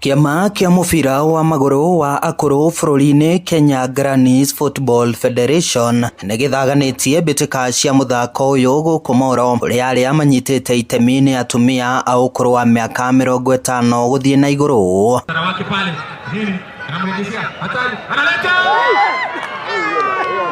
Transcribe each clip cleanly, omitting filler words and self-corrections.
Kĩama kĩa mũbira wa magũrũ wa akũrũ bũrũri-inĩ Kenya Grannies Football Federation nĩ gĩthaganĩtie mbĩtĩka cia mũthako ũyũ gũkũ Moro, kũrĩa arĩa manyitĩte itemi nĩ atumia a ũkũrũ wa mĩaka 50 gũthiĩ na igũrũ.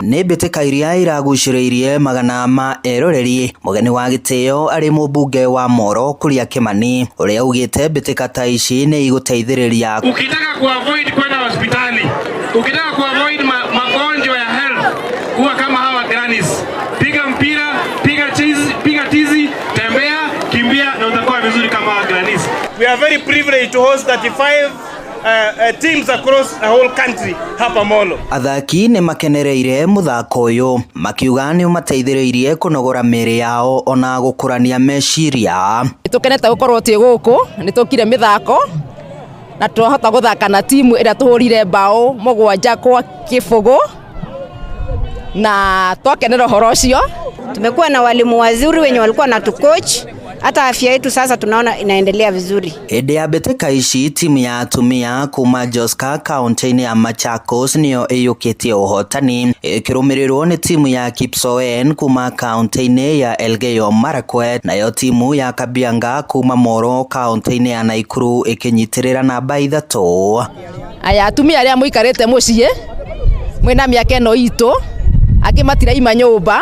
Nĩ mbĩtĩka iria iragucĩrĩirie magana ma eroreri. Mũgeni wa gĩtĩo arĩ mũmbunge wa Moro Kuria Kimani, ũrĩa augĩte mbĩtĩka ta ici nĩ igũteithĩrĩria. Ukitaka kuavoid kwenda hospitali, ukitaka kuavoid magonjwa ya health, kuwa kama hawa grannies. Piga mpira, piga chizi, piga tizi, tembea, kimbia na utakuwa vizuri kama hawa grannies. We are very privileged to host 35 teams across the whole country hapa Molo. Athaki nĩ makenereire mũthako ũyũ makiuga nĩ ũmateithĩrĩirie kũnogora mĩĩrĩ yao ona gũkũrania meciria. Nĩtũkenete gũkorwo twĩ gũkũ, nĩtũkire mĩthako na twahota gũthaka na timu ĩrĩa tũhũrire mbaũ 7-0 na twakenera ũhoro ũcio. Tumekuwa na walimu wazuri wenye walikuwa na tucoach, hata afya yetu sasa tunaona inaendelea vizuri. Hĩndĩ ya mbĩtĩka ici, timu ya atumia kuma Joska kaunti-inĩ ya Machakos nĩyo ĩiyũkĩtie ũhotani, ĩkĩrũmĩrĩrwo nĩ timu ya Kipsoen kuma kaunti-inĩ ya Elgeyo Marakwet, nayo timu ya Kabianga kuma Moro kaunti-inĩ ya Nakuru ĩkĩnyitĩrĩra namba 3. Aya atumia arĩa mũikarĩte mũciĩ mwĩna mĩaka ĩno itũ, angĩ matiraima nyũmba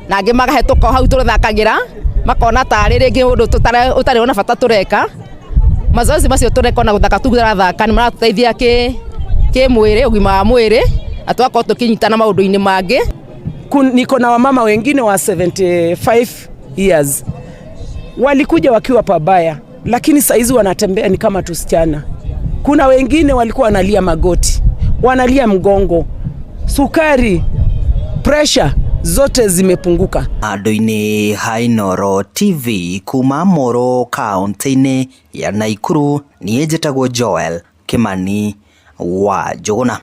na angĩ magahetũka hau tũthakagĩra makona tarĩ rĩngĩ ũndũ ũtarĩ ona bata tũreka. Mazoezi macio tũreka ona gũthaka tu tũrathaka nĩ maratũteithia kĩ mwĩrĩ, ũgima wa mwĩrĩ, na tũgakorwo tũkĩnyitana maũndũ-inĩ mangĩ. Niko na wamama wengine wa 75 years walikuja wakiwa pabaya, lakini saizi wanatembea ni kama tusichana. Kuna wengine walikuwa wanalia magoti, wanalia mgongo, sukari, pressure zote zimepunguka. Andũ-inĩ ha Inooro TV kuma Moro kaunti-inĩ ya Nakuru, niĩ njĩtagwo Joel Kimani wa Njũgũna.